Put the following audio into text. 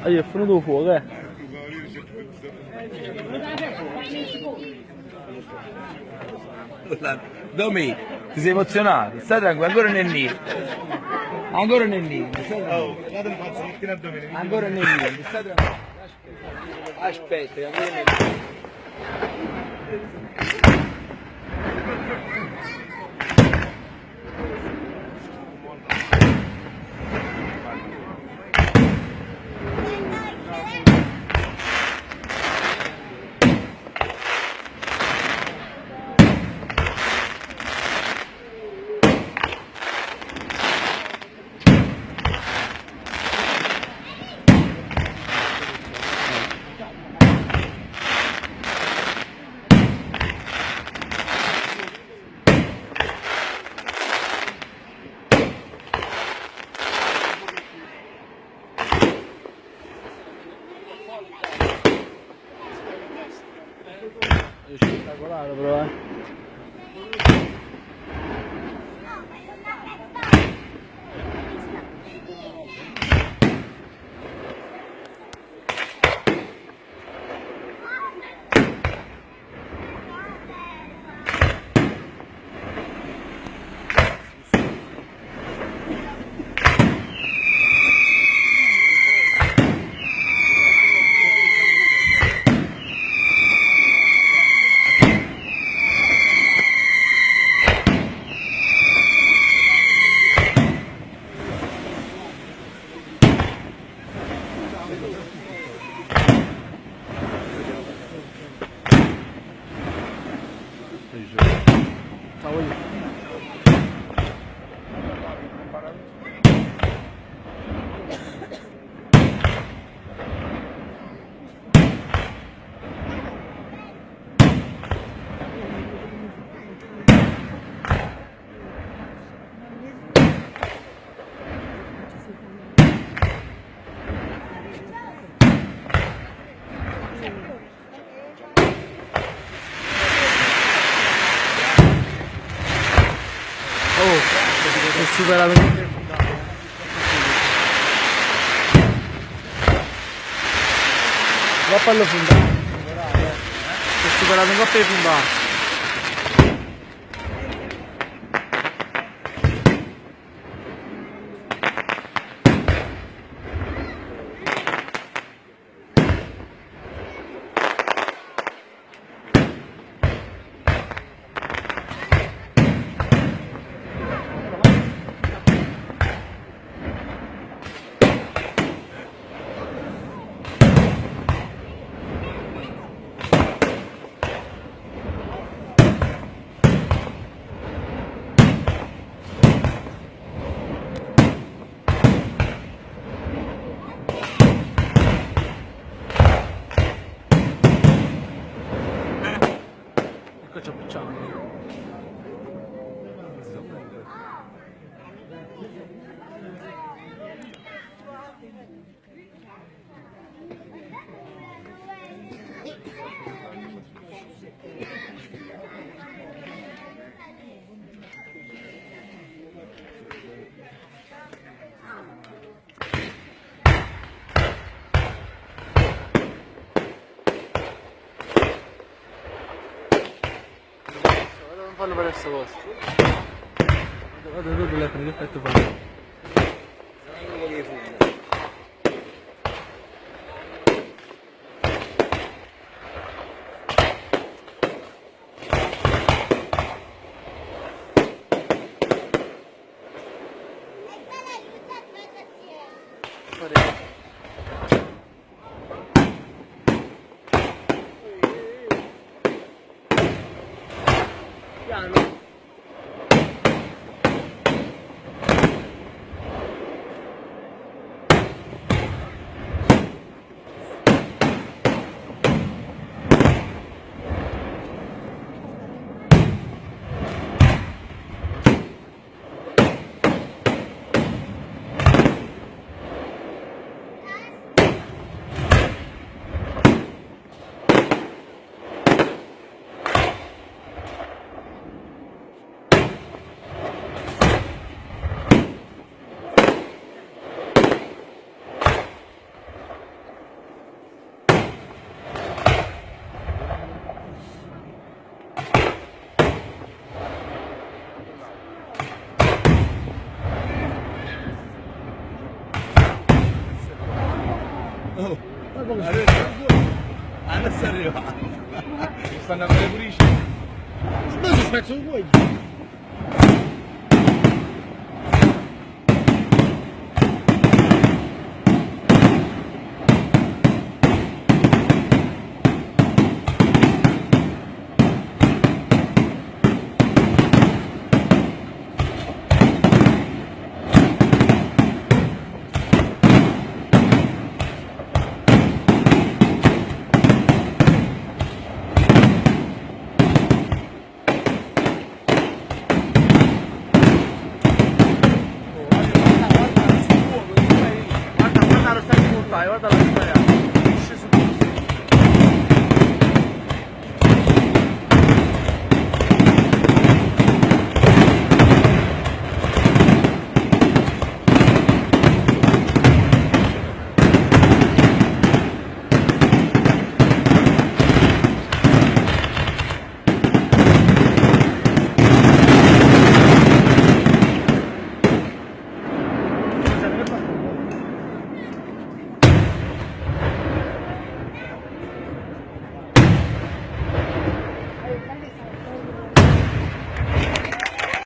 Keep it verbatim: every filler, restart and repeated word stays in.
È finito il fuoco, eh? Domi, ti sei emozionato? Stai tranquillo, ancora non è niente. Ancora non è niente, stai tranquillo. Ancora non è niente, stai tranquillo. Aspetta, aspetta, ancora non è niente. È spettacolare, però, eh. Oh, è superato. Va a farlo fondare. È superato un colpo di fondale. Ecco, ci appicciamo. Guarda, non fanno fare sta cosa. Guarda, guarda, guarda, che effetto fa. Piano. Oh, ma come si fa? Adesso arriva. Stanno a vedere pure i cigni. Ma si spezza un cuoio. Guarda, guarda, lo stai sfruttando, guarda la